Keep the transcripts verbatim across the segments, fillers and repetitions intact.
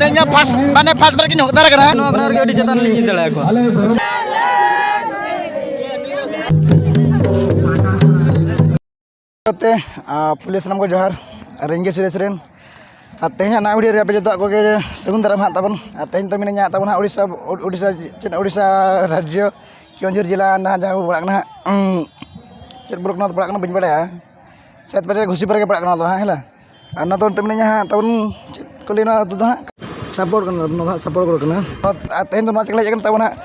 ᱤᱧᱟᱹᱜ ᱯᱷᱟᱥᱴ, ᱢᱟᱱᱮ ᱯᱷᱟᱥᱴ ᱵᱟᱨ ᱠᱤᱱ ᱦᱚᱠᱫᱟᱨ ᱠᱟᱱᱟ᱾ ᱱᱚᱣᱟ ᱠᱷᱚᱱᱟᱜ ᱟᱹᱰᱤ ᱪᱮᱛᱟᱱ ᱞᱤᱧ ᱤᱫᱤ ᱫᱟᱲᱮᱭᱟᱠᱚᱣᱟ᱾ ᱛᱮ, ᱟ, ᱯᱩᱭᱞᱩ ᱥᱟᱱᱟᱢ ᱠᱚ ᱡᱚᱦᱟᱨ᱾ ᱟᱨ ᱤᱧ ᱜᱮ ᱥᱩᱨᱮᱥ ᱥᱚᱨᱮᱱ᱾ ᱟᱨ ᱛᱮᱦᱮᱧᱟᱜ ᱱᱟᱣᱟ ᱵᱷᱤᱰᱤᱭᱳ ᱨᱮ ᱟᱯᱮ ᱡᱚᱛᱚᱣᱟᱜ ᱠᱚᱜᱮ ᱥᱟᱹᱜᱩᱱ ᱫᱟᱨᱟᱢ ᱦᱟᱸᱜ ᱛᱟᱵᱚᱱ᱾ ᱟᱨ ᱛᱮᱦᱮᱧ ᱫᱚ ᱢᱤᱱᱟᱹᱧᱟ ᱦᱟᱸᱜ ᱛᱟᱵᱚᱱ ᱦᱟᱸᱜ ᱩᱲᱤᱥᱥᱟ, ᱩᱲᱤᱥᱥᱟ, ᱪᱮᱫ, ᱩᱲᱤᱥᱥᱟ ᱨᱟᱡᱽᱡᱚ, ᱠᱮᱣᱚᱱᱡᱷᱚᱨ ᱡᱮᱞᱟ, ᱱᱟᱦᱟᱜ ᱡᱟᱦᱟᱸ ᱠᱚ ᱯᱟᱲᱟᱜ ᱠᱟᱱᱟ ᱦᱟᱸᱜ, ᱩᱸ, ᱪᱮᱫ ᱵᱞᱚᱠ ᱱᱚᱣᱟ ᱫᱚ ᱯᱟᱲᱟᱜ ᱠᱟᱱᱟ ᱵᱟᱹᱧ ᱵᱟᱲᱟᱭᱟ᱾ ᱥᱟᱭᱮᱫ ᱯᱟᱪᱮ ᱜᱷᱩᱥᱤᱯᱟᱨᱟ ᱜᱮ ᱯᱟᱲᱟᱜ ᱠᱟᱱᱟ ᱟᱫᱚ ᱦᱟᱸᱜ, ᱦᱮᱸ ᱞᱟ? ᱟᱨ ᱱᱚᱣᱟ ᱫᱚ ᱱᱤᱛᱚᱜ ᱢᱤᱱᱟᱹᱧᱟ ᱦᱟᱸᱜ ᱛᱟᱵᱚᱱ, ᱪᱮᱫ ᱠᱚ ᱞᱟᱹᱭᱟ ᱱᱚᱣᱟ ᱟᱹᱛᱩ ᱫᱚ ᱦᱟᱸᱜ? ᱥᱟᱯᱚᱲ ᱠᱟᱱᱟ, ᱱᱚᱣᱟ ᱫᱚ ᱦᱟᱸᱜ ᱥᱟᱯᱚᱲ ᱠᱚᱨᱮ ᱠᱟᱱᱟ᱾ ᱟᱨ ᱛᱮᱦᱮᱧ ᱫᱚ ᱱᱚᱣᱟ ᱪᱮᱫ ᱞᱮ ᱦᱮᱡ ᱠᱟᱱᱟ ᱛᱟᱵᱚᱱ ᱦᱟᱸᱜ,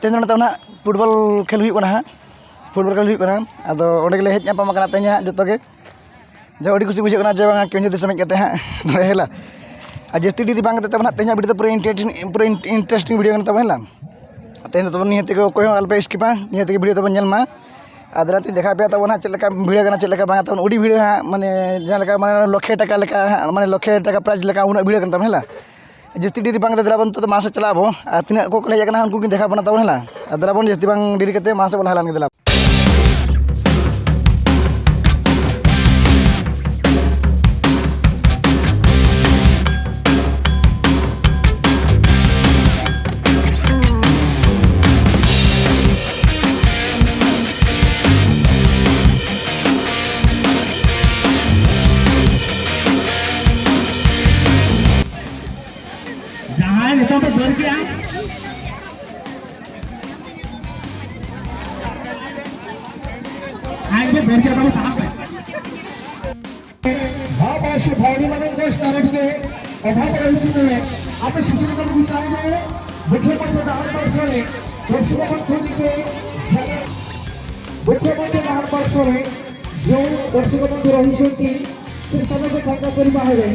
ᱛᱮᱦᱮᱧ ᱫᱚ ᱱᱚᱰᱮ ᱛᱟᱵᱚᱱ ᱦᱟᱸᱜ ᱯᱷᱩᱴᱵᱚᱞ ᱠᱷᱮᱞ ᱦᱩᱭᱩᱜ ᱠᱟᱱᱟ ᱦᱟᱸᱜ, ᱯᱷᱩᱴᱵᱚᱞ ᱠᱷᱮᱞ ᱦᱩᱭᱩᱜ ᱠᱟᱱᱟ᱾ ᱟᱫᱚ ᱚᱸᱰᱮ ᱜᱮᱞᱮ ᱦᱮᱡ ᱧᱟᱯᱟᱢ ᱟᱠᱟᱱᱟ ᱛᱮᱦᱮᱧ ᱦᱟᱸᱜ ᱡᱚᱛᱚ ᱜᱮ᱾ ᱡᱟ ᱟᱹᱰᱤ ᱠᱩᱥᱤ ᱵᱩᱡᱷᱟᱹᱜ ᱠᱟᱱᱟ ᱡᱮ ᱵᱟᱝᱟ ᱠᱮᱣᱚᱱᱡᱷᱚᱨ ᱫᱤᱥᱚᱢ ᱦᱮᱡ ᱠᱟᱛᱮ ᱦᱟᱸᱜ ᱱᱚᱰᱮ ᱦᱮᱞᱟ᱾ ᱟᱨ ᱡᱟᱹᱥᱛᱤ ᱰᱮᱨᱤ ᱵᱟᱝ ᱠᱟᱛᱮ ᱛᱟᱵᱚᱱ ᱦᱟᱸᱜ ᱛᱮᱦᱮᱧᱟᱜ ᱵᱷᱤᱰᱤᱭᱳ ᱫᱚ ᱯᱩᱨᱟᱹ ᱤᱱᱴᱟᱨᱮᱥᱴᱤᱝ, ᱯᱩᱨᱟᱹ ᱤᱱ-, ᱤᱱᱴᱟᱨᱮᱥᱴᱤᱝ ᱵᱷᱤᱰᱤᱭᱳ ᱠᱟᱱᱟ ᱛᱟᱵᱚᱱ ᱦᱮᱞᱟ᱾ ᱛᱮᱦᱮᱧ ᱫᱚ ᱛᱟᱵᱚᱱ ᱱᱤᱭᱟᱹ ᱛᱮᱜᱮ ᱚᱠᱚᱭ ᱦᱚᱸ ᱟᱞᱚᱯᱮ ᱥᱠᱤᱯᱟ, ᱱᱤᱭᱟᱹ ᱛᱮᱜᱮ ᱵᱷᱤᱰᱤᱭᱳ ᱛᱟᱵᱚᱱ ᱧᱮᱞ ᱢᱟ᱾ ᱟᱨ ᱫᱮᱞᱟ ᱛᱚᱧ ᱫᱮᱠᱷᱟᱣ ᱟᱯᱮᱭᱟ ᱛᱟᱵᱚᱱ ᱦᱟᱸᱜ ᱪᱮᱫ ᱞᱮᱠᱟ ᱵᱷᱤᱲ ᱠᱟᱱᱟ, ᱪᱮᱫ ᱞᱮᱠᱟ ᱵᱟᱝᱟ ᱛᱟᱵᱚᱱ ᱩᱰᱤ ᱵᱷᱤᱲ ᱦᱟᱸᱜ, ᱢᱟᱱᱮ ᱡᱟᱦᱟᱸ ᱞᱮᱠᱟ ᱢᱟᱱᱮ ᱞᱚᱠᱷᱮ ᱴᱟᱠᱟ ᱞᱮᱠᱟ ᱦᱟᱸᱜ, ᱢᱟᱱᱮ ᱞᱚᱠᱷᱮ ᱴᱟᱠᱟ ᱯᱨᱟᱭᱤᱡᱽ ᱞᱮᱠᱟ ᱩᱱᱟᱹᱜ ᱵᱷᱤᱲ ᱠᱟᱱ ᱛᱟᱵᱚᱱ ᱦᱮᱞᱟ᱾ ᱡᱟᱹᱥᱛᱤ ᱰᱮᱨᱤ ᱵᱟᱝ ᱠᱟᱛᱮ ᱫᱮᱞᱟ ᱵᱚᱱ ᱱᱤᱛᱚᱜ ᱫᱚ ᱢᱟᱲᱟᱝ ᱥᱮᱫ ᱪᱟᱞᱟᱜ ᱟᱵᱚ᱾ ᱟᱨ ᱛᱤᱱᱟᱹᱜ ᱠᱚ ᱠᱚ ᱦᱮᱡ ᱟᱠᱟᱱᱟ ᱩᱱᱠᱩ ᱠᱤᱱ ᱫᱮᱠᱷᱟᱣ ᱵᱚᱱᱟ ᱛᱟᱵᱚᱱ ᱦᱮᱞᱟ᱾ ᱟᱨ ᱫᱮᱞᱟ ᱵᱚᱱ ᱡᱟᱹᱥᱛᱤ ᱵᱟᱝ ᱰᱮᱨᱤ ᱠᱟᱛᱮ ᱢᱟᱲᱟᱝ ᱥᱮᱫ ᱵᱚᱱ ᱞᱟᱦᱟ ᱞᱮᱱ ᱜᱮ ᱫᱮᱞᱟ᱾ ᱡᱟᱦᱟᱸᱭ ᱱᱤᱛᱚᱜ ᱯᱮ ᱫᱟᱹᱲ ᱠᱮᱜᱼᱟ, ᱟᱡ ᱯᱮ ᱫᱟᱹᱲ ᱠᱮᱜᱼᱟ, ᱛᱟᱦᱞᱮ ᱥᱟᱦᱟᱜ ᱯᱮ᱾ ᱵᱷᱟᱵ ᱟᱨ ᱥᱮ ᱵᱷᱟᱣᱱᱤ ᱢᱟᱱᱮ ᱠᱚ ᱥᱴᱟᱨᱮᱴ ᱜᱮ ᱚᱵᱷᱟᱵ ᱨᱮ ᱦᱤᱡᱩᱜ ᱢᱮ᱾ ᱟᱯᱮ ᱥᱩᱥᱤᱞ ᱠᱟᱹᱢᱤ ᱥᱟᱶ ᱨᱮ ᱢᱩᱠᱷᱭᱟᱹ ᱢᱚᱱᱛᱨᱤ ᱰᱟᱦᱟᱨ ᱯᱟᱨᱥᱟᱞ ᱨᱮ ᱯᱚᱥᱪᱤᱢ ᱵᱚᱝᱜᱚ ᱠᱷᱚᱱ ᱜᱮ ᱥᱟᱸᱜᱮ ᱢᱩᱠᱷᱭᱟᱹ ᱢᱚᱱᱛᱨᱤ ᱰᱟᱦᱟᱨ ᱯᱟᱨᱥᱟᱞ ᱨᱮ ᱡᱚᱭ ᱯᱚᱥᱪᱤᱢ ᱵᱚᱝᱜᱚ ᱨᱚᱦᱤ ᱥᱚᱠᱛᱤ ᱥᱮ ᱥᱟᱸᱜᱮ ᱠᱚ ᱛᱷᱟᱝᱠᱟ ᱯᱚᱨᱤᱵᱟᱦ ᱨᱮ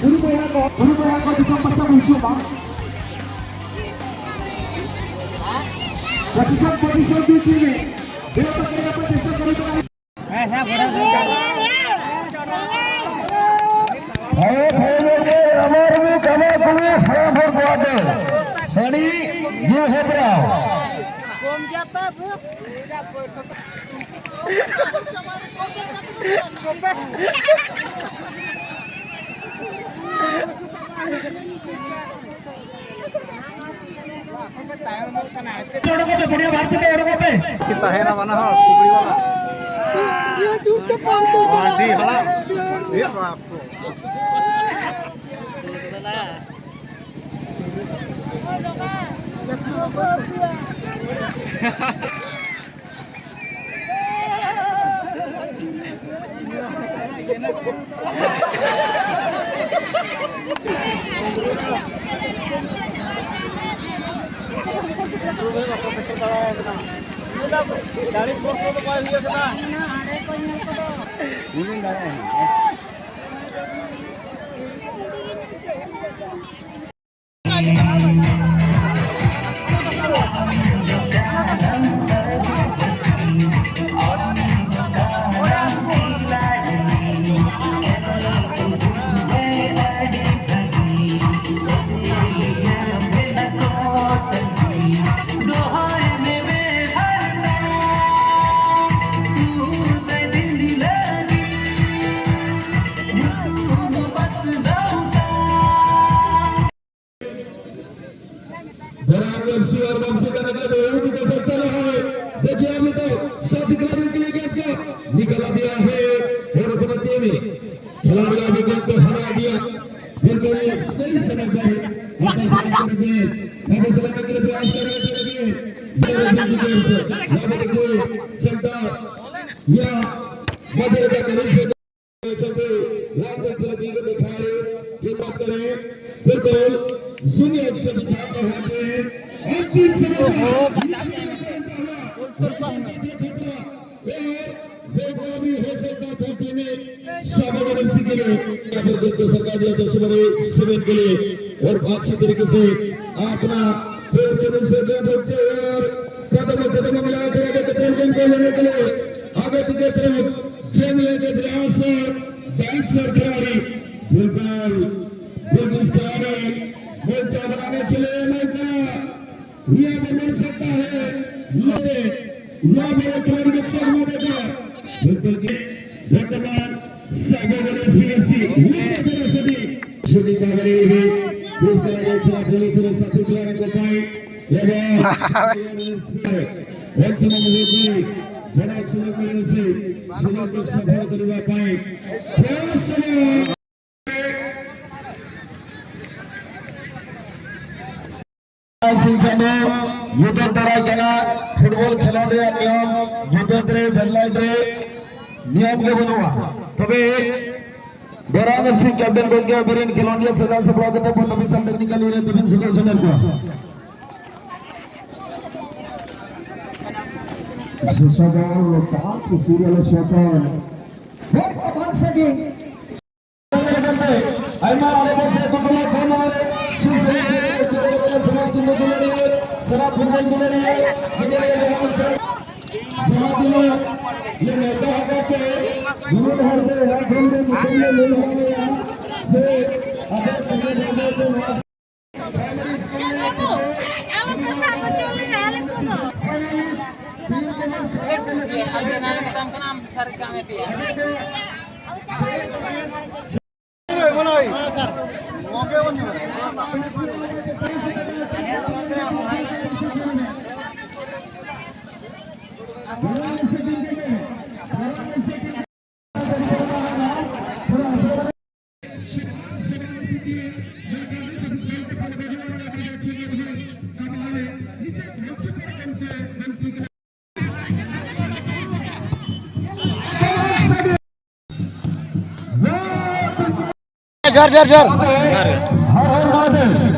ᱠᱩᱲᱤ ᱵᱚᱭᱦᱟ ᱠᱚ, ᱠᱩᱲᱤ ᱵᱚᱭᱦᱟ ᱠᱚ ᱫᱤᱥᱚᱢ ᱯᱟᱥᱴᱟ ᱠᱚ ᱦᱤᱡᱩᱜ ᱢᱟ᱾ ᱯᱨᱚᱛᱤᱥᱚᱫ, ᱯᱨᱚᱛᱤᱥᱚᱫ ᱫᱩᱭ ᱛᱤᱱ ᱨᱮ ᱵᱤᱨᱚᱛ ᱠᱚᱨᱮ ᱠᱚ ᱪᱮᱥᱴᱟ ᱠᱚᱨᱮ ᱠᱚ ᱦᱮᱸ, ᱦᱮᱸ, ᱵᱚᱞᱮ ᱟᱢᱟᱨ ᱢᱤᱫ ᱠᱟᱢᱟ ᱠᱩᱞᱩ ᱥᱟᱨᱟ ᱵᱷᱚᱨ ᱠᱚᱣᱟ ᱫᱚ᱾ ᱟᱹᱰᱤ ᱧᱩ ᱦᱮᱯᱨᱟᱣ᱾ बढ़िया बात है, और बात है। कि तहेना बना हो, टुकड़ी वाला। ये दूर से पाँच सौ। हाँ, जी, हाँ। ये बाप को। बराबर एमसी और वंशी का निकले, बहुत ही जैसे चला है। देखिए अभी तो साथी खिलाड़ी के लिए गेंद को निकाला दिया है और अपने टीम में खिलाड़ी अभी गेंद को हरा दिया। बिल्कुल सही समय पर आता साफ करके वापस लाने के लिए प्रयास कर रहे थे। देखिए, यहाँ पे देखिए, चलता या मध्य का करीब से चलते लाल तक से दिखा रहे, ये बात करें, बिल्कुल शून्य एक से विचार बढ़ाते हैं। अंतिम समय में ये भी हो सकता था कि मैं साबुन सिंह के लिए या फिर दिल को सरकार दिया तो सुबह सेवन के लिए और अच्छी तरीके से अपना पैर के नीचे गेंद रखते हुए और कदम कदम मिलाकर आगे के गेंद को लेने के लिए आगे की तरफ गेंद लेके प्रयास, दाहिने से खिलाड़ी बिल्कुल, बिल्कुल इस खिलाड़ी मौका बनाने के लिए मौका यहाँ पर मिल सकता है। लोटे, यहाँ पर एक खिलाड़ी को चकमा देगा। बिल्कुल कि वर्तमान साइबर गणेश वीएफसी, लोटे तरह से भी छुट्टी का गरीब है। उसका एक खिलाफ पूरी तरह साथी खिलाड़ी को पाए। ଏବଂ ଅନ୍ତିମ ମୁହୂର୍ତ୍ତରେ ବଡ଼ ସୁଯୋଗ ମିଳିଛି ସୁଯୋଗକୁ ସଫଳ କରିବା ପାଇଁ। ଜୟ ଶ୍ରୀ ᱥᱤᱧ ᱪᱟᱸᱫᱚ ᱧᱩᱛᱟᱹᱛ ᱫᱟᱨᱟᱭ ᱠᱟᱱᱟ᱾ ᱯᱷᱩᱴᱵᱚᱞ ᱠᱷᱮᱞᱳᱸᱰ ᱨᱮᱭᱟᱜ ᱱᱤᱭᱚᱢ ᱧᱩᱛᱟᱹᱛ ᱨᱮ ᱵᱮᱰᱞᱟᱭᱤᱴ ᱨᱮ ᱱᱤᱭᱚᱢ ᱜᱮ ᱵᱟᱹᱱᱩᱜᱼᱟ᱾ ᱛᱚᱵᱮ ᱫᱚᱨᱟᱝ ᱮᱯᱷ ᱥᱤ ᱠᱮᱯᱴᱮᱱ ᱜᱚᱢᱠᱮ ᱟᱵᱚᱨᱮᱱ ᱠᱷᱮᱞᱳᱸᱰᱤᱭᱟᱹ ᱥᱟᱡᱟᱣ ᱥᱟᱯᱲᱟᱣ ᱠᱟᱛᱮ ᱯᱨᱚᱛᱷᱚᱢ ᱥᱟᱢ ᱴᱮᱠᱱᱤᱠᱟᱞ ᱨᱮ ᱛᱟᱹᱵᱤᱱ ᱥᱚᱫᱚᱨ ᱥᱚᱫᱚᱨ ᱠᱚᱣᱟ᱾ ᱥᱚᱫᱚᱨ ᱯᱟᱸᱪ ᱥᱤᱨᱤᱭᱟᱞ ᱥᱚᱫᱚᱨ᱾ ᱦᱚᱲ ᱠᱚ ᱵᱟᱝ ᱥᱟᱺᱜᱤᱧ᱾ ᱟᱭᱢᱟ ᱟᱲᱮ ᱯᱟᱥᱮ ᱠᱚ ᱵᱚᱞᱚ ᱠᱟᱱᱟ᱾ ᱥᱩᱨ ᱥᱩᱨ ᱥᱟᱱᱟᱢ ᱛᱤᱸᱜᱩ ᱫᱩᱞᱟᱹᱲᱤᱭᱟᱹ, ᱥᱟᱱᱟᱢ ᱯᱷᱩᱴᱵᱚᱞ ᱫᱩᱞᱟᱹᱲᱤᱭᱟᱹ, ᱡᱟᱦᱟᱸ ᱛᱤᱱᱟᱹᱜ ᱞᱮ ᱱᱮᱣᱛᱟ ᱟᱠᱟᱫ ᱯᱮ, ᱡᱮᱢᱚᱱ ᱦᱚᱲ ᱠᱚ ᱮᱦᱚᱵ ᱠᱷᱚᱱ ᱜᱮ ᱢᱩᱪᱟᱹᱫ ᱞᱮ ᱞᱟᱹᱭ ᱟᱠᱟᱫ ᱯᱮᱭᱟ ᱡᱮ ᱟᱵᱚ ᱛᱮᱜᱮ ᱵᱟᱵᱚ ᱱᱚᱣᱟ ᱡᱚᱦᱟᱨ, ᱡᱚᱦᱟᱨ, ᱡᱚᱦᱟᱨ᱾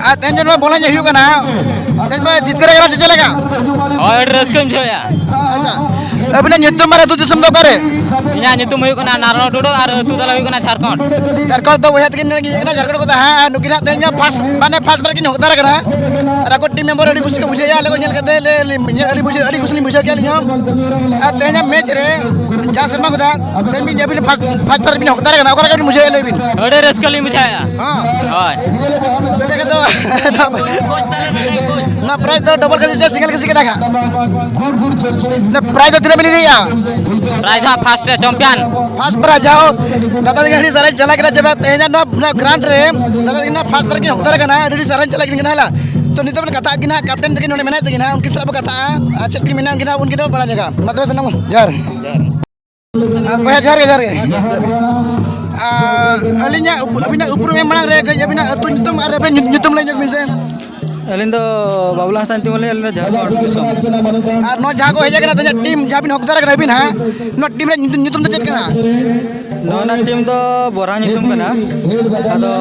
ᱟᱨ ᱛᱮᱦᱮᱧ ᱡᱮ ᱱᱚᱣᱟ ᱵᱚᱞ ᱮᱱᱮᱡ ᱦᱩᱭᱩᱜ ᱠᱟᱱᱟ, ᱛᱮᱦᱮᱧ ᱯᱮ ᱡᱤᱛᱠᱟᱹᱨ ᱠᱟᱱᱟ ᱥᱮ ᱪᱮᱫ ᱞᱮᱠᱟ? ᱦᱳᱭ, ᱟᱹᱰᱤ ᱨᱟᱹᱥᱠᱟᱹᱧ ᱵᱩᱡᱷᱟᱹᱣᱮᱫᱼᱟ᱾ ᱟᱪᱪᱷᱟ, ᱟᱹᱵᱤᱱᱟᱜ ᱧᱩᱛᱩᱢ ᱟᱨ ᱟᱹᱛᱩ ᱫᱤᱥᱚᱢ ᱫᱚ ᱚᱠᱟᱨᱮ? ᱤᱧᱟᱹᱜ ᱧᱩᱛᱩᱢ ᱦᱩᱭᱩᱜ ᱠᱟᱱᱟ ᱱᱟᱨᱟᱭᱚᱱ ᱴᱩᱰᱩ ᱟᱨ ᱟᱹᱛᱩ ᱛᱟᱞᱮ ᱦᱩᱭᱩᱜ ᱠᱟᱱᱟ ᱡᱷᱟᱲᱠᱷᱚᱸᱰ᱾ ᱡᱷᱟᱲᱠᱷᱚᱸᱰ ᱫᱚ ᱵᱚᱭᱦᱟ ᱛᱟᱹᱠᱤᱱ ᱱᱚᱰᱮ ᱠᱤᱱ ᱦᱮᱡ ᱠᱟᱱᱟ, ᱡᱷᱟᱲᱠᱷᱚᱸᱰ ᱠᱚ ᱛᱟᱦᱮᱸ, ᱟᱨ ᱱᱩᱠᱤᱱ ᱦᱟᱸᱜ ᱛᱮᱦᱮᱧ ᱢᱟ ᱯᱷᱟᱥᱴ, ᱢᱟᱱᱮ ᱯᱷᱟᱥᱴ ᱵᱟᱨ ᱠᱤᱱ ᱦᱚᱠᱫᱟᱨ ᱠᱟᱱᱟ᱾ ᱟᱨ ᱟᱠᱚ ᱴᱤᱢ ᱢᱮᱢᱵᱟᱨ ᱟᱹᱰᱤ ᱠᱩᱥᱤ ᱠᱚ ᱵᱩᱡᱷᱟᱹᱣᱮᱫᱼᱟ, ᱟᱞᱮ ᱠᱚ ᱧᱮᱞ ᱠᱟᱛᱮ ᱞᱮ, ᱞᱮ, ᱟᱹᱰᱤ ᱵᱩᱡᱷᱟᱹᱣ, ᱟᱹᱰᱤ ᱠᱩᱥᱤ ᱞᱤᱧ ᱵᱩᱡᱷᱟᱹᱣ ᱠᱮᱫᱼᱟ ᱟᱹᱞᱤᱧ ᱦᱚᱸ᱾ ᱟᱨ ᱛᱮᱦᱮᱧᱟᱜ ᱢᱮᱪ ᱨᱮ ᱡᱟ ᱥᱮᱨᱢᱟ ᱠᱷᱚᱱᱟᱜ ᱛᱮᱦᱮᱧ ᱵᱤᱱ, ᱟᱹᱵᱤᱱ ᱯᱷᱟᱥᱴ, ᱯᱷᱟᱥᱴ ᱵᱟᱨ ᱵᱤᱱ ᱦᱚᱠᱫᱟᱨ ᱠᱟᱱᱟ, ᱚᱠᱟ ᱞᱮᱠᱟ ᱵᱤᱱ ᱵᱩᱡᱷᱟᱹᱣᱮᱫᱼᱟ ᱞᱟᱹᱭ ᱵᱤᱱ? ᱟᱹᱰᱤ ᱨᱟᱹᱥᱠᱟᱹ ᱞᱤᱧ ᱵᱩᱡᱷᱟᱹᱣᱮᱫᱼᱟ᱾ ᱦᱮᱸ᱾ ᱦᱳᱭ᱾ ᱛᱚᱵᱮ ᱠᱷᱟᱱ ᱫᱚ ᱱᱚᱣᱟ ᱯᱨᱟᱭᱤᱡᱽ ᱫᱚ ᱰᱚᱵᱚᱞ ᱠᱷᱟᱹᱛᱤᱨ ᱛᱮ ᱥᱤᱝᱜᱮᱞ ᱠᱷᱟᱹᱛᱤᱨ ᱜᱮ ᱰᱟᱠᱟ᱾ ᱱᱚᱣᱟ ᱯᱨᱟᱭᱤᱡᱽ ᱫᱚ ᱛᱤᱱᱟᱹᱜ ᱵᱤᱱ ᱤᱫᱤᱭᱟ? ᱯᱨᱟᱭᱤᱡᱽ ᱦᱟᱸᱜ ᱯᱷᱟᱥᱴ ᱨᱮ ᱪᱟᱢᱯᱤᱭᱟᱱ᱾ ᱯᱷᱟᱥᱴ ᱯᱨᱟᱭᱤᱡᱽ ᱡᱟᱦᱳ, ᱫᱟᱫᱟ ᱛᱟᱹᱠᱤᱱ ᱟᱹᱰᱤ ᱥᱟᱨᱦᱟᱣ ᱪᱟᱞᱟᱜ ᱠᱟᱱᱟ ᱡᱮ ᱛᱮᱦᱮᱧᱟᱜ ᱱᱚᱣᱟ, ᱱᱚᱣᱟ ᱜᱨᱟᱱᱰ ᱨᱮ ᱫᱟᱫᱟ ᱛᱟᱹᱠᱤᱱ ᱯᱷᱟᱥᱴ ᱯᱨᱟᱭᱤᱡᱽ ᱠᱤᱱ ᱦᱚᱠᱫᱟᱨ ᱠᱟᱱᱟ, ᱟᱹᱰᱤ ᱟᱹᱰᱤ ᱥᱟᱨᱦᱟᱣ ᱪᱟᱞᱟᱜ ᱠᱟᱱᱟ ᱦᱮᱞᱟ᱾ ᱛᱚ ᱱᱤᱛᱚᱜ ᱵᱚᱱ ᱠᱟᱛᱷᱟᱜ ᱠᱤᱱᱟ ᱦᱟᱸᱜ, ᱠᱮᱯᱴᱮᱱ ᱛᱟᱹᱠᱤᱱ ᱱᱚᱰᱮ ᱢᱮᱱᱟᱭ ᱛᱟᱹᱠᱤᱱᱟ, ᱩᱱᱠᱤᱱ ᱥᱟᱞᱟᱜ ᱵᱚᱱ ᱠᱟᱛᱷᱟᱜᱼᱟ ᱟᱨ ᱪᱮᱫ ᱠᱤᱱ ᱢᱮᱱᱟ ᱩᱱᱠᱤᱱ ᱦᱟᱸᱜ ᱩᱱᱠᱤᱱ ᱦᱚᱸ ᱵᱟᱲᱟᱭ ᱧᱚᱜᱟ᱾ ᱢᱟ ᱛᱚᱵᱮ ᱥᱟᱱᱟᱢ ᱡᱚᱦᱟᱨ᱾ ᱟᱨ ᱵᱚᱭᱦᱟ ᱡᱚᱦᱟᱨ ᱜᱮ, ᱡᱚᱦᱟᱨ ᱜᱮ, ᱡᱚᱦᱟᱨ ᱜᱮ᱾ ᱟᱨ ᱟᱹᱞᱤᱧᱟᱜ ᱩᱯ-, ᱟᱹᱵᱤᱱᱟᱜ ᱩᱯᱨᱩᱢ ᱮᱢ ᱢᱟᱲᱟᱝ ᱨᱮ ᱠᱟᱹᱡ ᱟᱹᱵᱤᱱᱟᱜ ᱟᱹᱛᱩ ᱧᱩᱛᱩᱢ ᱟᱨ ᱟᱵᱮᱱ ᱧᱩ-, ᱧᱩᱛᱩᱢ ᱞᱟᱹᱭ ᱧᱚᱜ ᱵᱤᱱ ᱥᱮ᱾ ᱟᱹᱞᱤᱧ ᱫᱚ ᱵᱟᱵᱞᱟ ᱦᱟᱸᱥᱫᱟ ᱧᱩᱛᱩᱢ ᱟᱹᱞᱤᱧ, ᱟᱹᱞᱤᱧ ᱫᱚ ᱡᱷᱟᱲᱠᱷᱚᱸᱰ ᱫᱤᱥᱚᱢ᱾ ᱟᱨ ᱱᱚᱣᱟ ᱡᱟᱦᱟᱸ ᱠᱚ ᱦᱮᱡ ᱟᱠᱟᱱᱟ ᱛᱮᱦᱮᱧᱟᱜ ᱴᱤᱢ ᱡᱟᱦᱟᱸ ᱵᱤᱱ ᱦᱚᱠᱫᱟᱨ ᱟᱠᱟᱱᱟ ᱟᱹᱵᱤᱱ ᱦᱟᱸᱜ, ᱱᱚᱣᱟ ᱴᱤᱢ ᱨᱮᱭᱟᱜ ᱧᱩᱛᱩᱢ, ᱧᱩᱛᱩᱢ ᱫᱚ ᱪᱮᱫ ᱠᱟᱱᱟ? ᱱᱚᱣᱟ ᱨᱮᱱᱟᱜ ᱴᱤᱢ ᱫᱚ ᱵᱚᱨᱦᱟ ᱧᱩᱛᱩᱢ ᱠᱟᱱᱟ᱾ ᱟᱫᱚ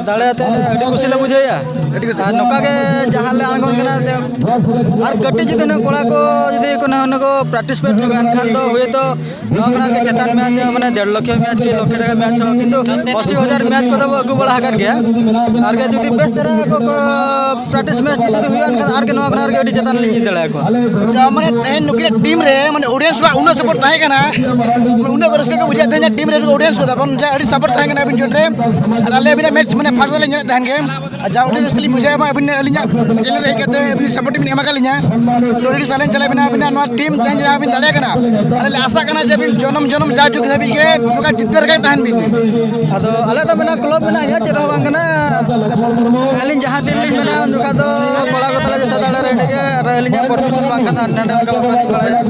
ᱫᱟᱲᱮ ᱟᱛᱮ ᱟᱹᱰᱤ ᱠᱩᱥᱤ ᱞᱮ ᱵᱩᱡᱷᱟᱹᱣᱮᱫᱼᱟ᱾ ᱟᱹᱰᱤ ᱠᱩᱥᱤ᱾ ᱟᱨ ᱱᱚᱝᱠᱟ ᱜᱮ ᱡᱟᱦᱟᱸ ᱞᱮ ᱟᱬᱜᱚᱱ ᱠᱟᱱᱟ ᱡᱮ ᱟᱨ ᱠᱟᱹᱴᱤᱡ ᱡᱩᱫᱤ ᱱᱩᱠᱩ ᱠᱚᱲᱟ ᱠᱚ ᱡᱩᱫᱤ ᱠᱚ ᱱᱚᱣᱟ ᱠᱚ ᱯᱨᱮᱠᱴᱤᱥ ᱯᱮ ᱦᱚᱪᱚ ᱠᱟᱱ ᱠᱷᱟᱱ ᱫᱚ ᱦᱳᱭᱛᱳ ᱱᱚᱣᱟ ᱠᱷᱚᱱᱟᱜ ᱜᱮ ᱪᱮᱛᱟᱱ ᱢᱮᱪ, ᱢᱟᱱᱮ ᱰᱮᱲ ᱞᱚᱠᱷ ᱢᱮᱪ ᱠᱤ ᱞᱚᱠᱷ ᱴᱟᱠᱟ ᱢᱮᱪ ᱦᱚᱸ ᱠᱤᱱᱛᱩ ᱟᱥᱤ ᱦᱟᱡᱟᱨ ᱢᱮᱪ ᱠᱚᱫᱚ ᱵᱚ ᱟᱹᱜᱩ ᱵᱟᱲᱟ ᱟᱠᱟᱫ ᱜᱮᱭᱟ᱾ ᱟᱨ ᱜᱮ ᱡᱩᱫᱤ ᱵᱮᱥ ᱫᱷᱟᱨᱟ ᱠᱚ, ᱠᱚ ᱯᱨᱮᱠᱴᱤᱥ ᱢᱮᱪ ᱡᱩᱫᱤ ᱦᱩᱭᱩᱜᱼᱟ ᱮᱱᱠᱷᱟᱱ ᱟᱨ ᱜᱮ ᱱᱚᱣᱟ ᱠᱷᱚᱱᱟᱜ ᱟᱨ ᱜᱮ ᱟᱹᱰᱤ ᱪᱮᱛᱟᱱ ᱞᱤᱧ ᱤᱫᱤ ᱫᱟᱲᱮᱭᱟᱠᱚᱣᱟ᱾ ᱟᱪᱪᱷᱟ, ᱢᱟᱱᱮ ᱛᱮᱦᱮᱧ ᱱᱩᱠᱤᱱᱟᱜ ᱴᱤᱢ ᱨᱮ ᱢᱟᱱᱮ ᱚᱰᱤᱭᱮᱱᱥ ᱠᱚᱣᱟᱜ ᱩᱱᱟᱹᱜ ᱥᱟᱯᱳᱨᱴ ᱛᱟᱦᱮᱸ ᱠᱟᱱᱟ, ᱩᱱᱟᱹᱜ ᱨᱟᱹᱥᱠᱟᱹ ᱠᱚ ᱵᱩᱡᱷᱟᱹᱣᱮᱫ ᱛᱟᱦᱮᱸ ᱠᱟᱱᱟ ᱴᱤᱢ ᱨᱮ ᱚᱰᱤᱭᱮᱱᱥ ᱠᱚ ᱛᱟᱵᱚᱱ, ᱡᱟ ᱟᱹᱰᱤ ᱥᱟᱯᱳᱨᱴ ᱛᱟᱦᱮᱸ ᱠᱟᱱᱟ ᱟᱹᱵᱤᱱ ᱪᱚᱴ ᱨᱮ᱾ ᱟᱨ ᱟᱞᱮ ᱟᱹᱵᱤᱱᱟᱜ ᱢᱮᱪ ᱢᱟᱱᱮ ᱯᱷᱟᱥᱴ ᱞᱮ ᱧᱮᱞᱮᱫ ᱛᱟᱦᱮᱱ ᱜᱮ᱾ ᱟᱨ ᱡᱟ ᱩᱰᱤ ᱨᱟᱹᱥᱠᱟᱹ ᱞᱤᱧ ᱵᱩᱡᱷᱟᱹᱣᱟ ᱟᱹᱵᱤᱱ ᱟᱹᱞᱤᱧᱟᱜ ᱪᱮᱱᱮᱞ ᱨᱮ ᱦᱮᱡ ᱠᱟᱛᱮ ᱟᱹᱵᱤᱱ ᱥᱟᱯᱳᱨᱴ ᱵᱤᱱ ᱮᱢ ᱟᱠᱟᱫ ᱞᱤᱧᱟ᱾ ᱛᱚ ᱟᱹᱰᱤ ᱥᱟᱨᱦᱟᱣ ᱞᱤᱧ ᱪᱟᱞᱟᱵᱤᱱᱟ ᱟᱹᱵᱤᱱᱟᱜ ᱱᱚᱣᱟ ᱴᱤᱢ ᱛᱮᱦᱮᱧ ᱡᱟᱦᱟᱸ ᱵᱤᱱ ᱫᱟᱲᱮᱭᱟᱜ ᱠᱟᱱᱟ᱾ ᱟᱞᱮ ᱞᱮ ᱟᱥᱟᱜ ᱠᱟᱱᱟ ᱡᱮ ᱟᱹᱵᱤᱱ ᱡᱚᱱᱚᱢ ᱡᱚᱱᱚᱢ ᱡᱟ ᱡᱩᱜᱽ ᱫᱷᱟᱹᱵᱤᱡ ᱜᱮ ᱱᱚᱝᱠᱟ ᱡᱤᱛᱠᱟᱹᱨ ᱨᱮᱜᱮ ᱛᱟᱦᱮᱱ ᱵᱤᱱ᱾ ᱟᱫᱚ ᱟᱞᱮ ᱫᱚ ᱢᱮᱱᱟᱜ, ᱠᱞᱟᱵᱽ ᱢᱮᱱᱟᱜ ᱜᱮᱭᱟ, ᱪᱮᱫ ᱦᱚᱸ ᱵᱟᱝ ᱠᱟᱱᱟ᱾ ᱟᱹᱞᱤᱧ ᱡᱟᱦᱟᱸ ᱛᱤᱱ ᱞᱤᱧ ᱢᱮᱱᱟ ᱩᱱ ᱡᱚᱠᱷᱟᱜ ᱫᱚ ᱠᱚᱲᱟ ᱠᱚ ᱛᱟᱞᱟ ᱡᱟᱹᱥᱛᱤ ᱫᱟᱲᱮ ᱨᱮ ᱜᱮ, ᱟᱨ ᱟᱹᱞᱤᱧᱟᱜ ᱯᱟᱨᱢᱤᱥᱚᱱ ᱵᱟᱝ ᱠᱟᱱᱟ, ᱦᱟᱸᱰᱮ ᱱᱟᱸᱰᱮ ᱚᱱᱠᱟ ᱵᱟᱹᱞᱤᱧ ᱵᱟᱲᱟᱭᱟ᱾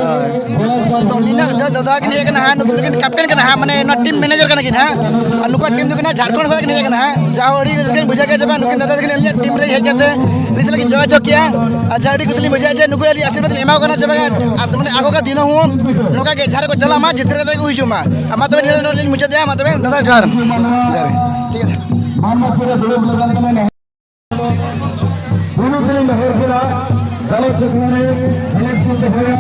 ᱦᱳᱭ᱾ ᱛᱚ ᱱᱤᱱᱟᱹᱜ ᱫᱚ ᱫᱟᱫᱟ ᱠᱤᱱ ᱦᱮᱡ ᱠᱟᱱᱟ ᱦᱟᱸᱜ, ᱱᱩᱠᱤᱱ ᱫᱚᱠᱤᱱ ᱠᱮᱯᱴᱮᱱ ᱠᱟᱱᱟ ᱦᱟᱸᱜ, ᱢᱟᱱᱮ ᱱᱚᱣᱟ ᱴᱤᱢ ᱢᱮᱱᱮᱡᱟᱨ ᱠᱟᱱᱟ ᱠᱤᱱ ᱦᱟᱸᱜ᱾ ᱟᱨ ᱱᱩᱠᱩᱣᱟᱜ ᱴᱤᱢ ᱫᱚ ᱠᱟᱱᱟ ᱡᱷᱟᱲᱠᱷᱚᱸᱰ ᱠᱷᱚᱱ ᱠᱤᱱ ᱦᱮᱡ ᱠᱟᱱᱟ ᱦᱟᱸᱜ᱾ ᱡᱟᱦᱳ ᱟᱹᱰᱤ ᱨᱟᱹᱥᱠᱟᱹᱧ ᱵᱩᱡᱷᱟᱹᱣ ᱠᱮᱫᱟ ᱡᱮ ᱵᱟᱝ ᱱᱩᱠᱤᱱ ᱫᱟᱫᱟ ᱛᱟᱹᱠᱤᱱ ᱟᱹᱞᱤᱧᱟᱜ ᱴᱤᱢ ᱨᱮ ᱦᱮᱡ ᱠᱟᱛᱮ ᱟᱹᱞᱤᱧ ᱥᱟᱞᱟᱜ ᱠᱤᱱ ᱡᱳᱜᱟᱡᱳᱜᱽ ᱠᱮᱜᱼᱟ᱾ ᱟᱨ ᱡᱟᱦᱟᱸ ᱟᱹᱰᱤ ᱠᱩᱥᱤ ᱞᱤᱧ ᱵᱩᱡᱷᱟᱹᱣᱟ ᱡᱮ ᱱᱩᱠᱩ ᱟᱹᱞᱤᱧ ᱟᱥᱤᱨᱵᱟᱫᱽ ᱞᱤᱧ ᱮᱢᱟ ᱠᱚ ᱠᱟᱱᱟ ᱡᱮ ᱵᱟᱝ ᱟᱥ-, ᱢᱟᱱᱮ ᱟᱠᱚ ᱠᱚ ᱫᱤᱱᱟᱹᱢ ᱦᱚᱸ ᱱᱚᱝᱠᱟ ᱜᱮ ᱡᱟᱦᱟᱸ ᱨᱮᱠᱚ ᱪᱟᱞᱟᱜ ᱢᱟ, ᱡᱤᱛᱠᱟᱹᱨ ᱠᱟᱛᱮ ᱠᱚ ᱦᱤᱡᱩᱜ ᱢᱟ᱾ ᱟᱨ ᱢᱟ ᱛᱚᱵᱮ ᱱᱤᱭᱟᱹ ᱱᱚᱰᱮ ᱞᱤᱧ ᱢᱩᱪᱟᱹᱫᱮᱜᱼᱟ, ᱢᱟ ᱛᱚᱵᱮ ᱫᱟᱫᱟ ᱡᱚᱦᱟᱨ᱾ ᱡᱚᱦᱟᱨ ᱜᱮ᱾ ᱴᱷᱤᱠ ᱟᱪᱷᱮ᱾ ᱢᱟᱱ ᱢᱟᱪᱷᱟ ᱨᱮ ᱫᱩᱲᱩᱵ ᱞᱮᱠᱟᱱ ᱠᱟᱱᱟ᱾ ᱯᱩᱭᱞᱩ ᱛᱮᱞᱤᱧ ᱱᱮᱦᱚᱨ ᱠᱮᱫᱟ, ᱜᱟᱞᱚᱪ ᱥᱮᱠᱨᱮᱴᱟᱨᱤ, ᱜᱟᱞᱚᱪ ᱠᱚ ᱫᱚᱦᱚᱭᱟ,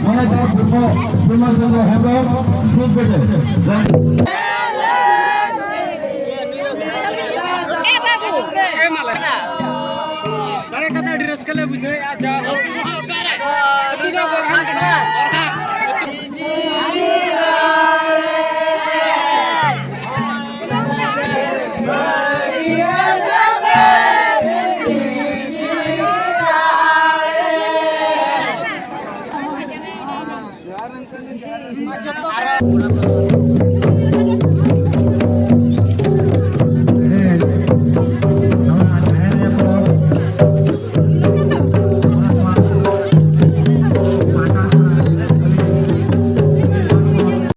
ᱢᱟᱱᱚᱛᱟᱱ ᱯᱨᱚᱢᱳᱫ ᱵᱤᱢᱚᱞ ᱪᱚᱸᱫᱽᱨᱚ ᱦᱮᱢᱵᱨᱚᱢ, ᱥᱩᱨ ᱯᱮᱴᱮ᱾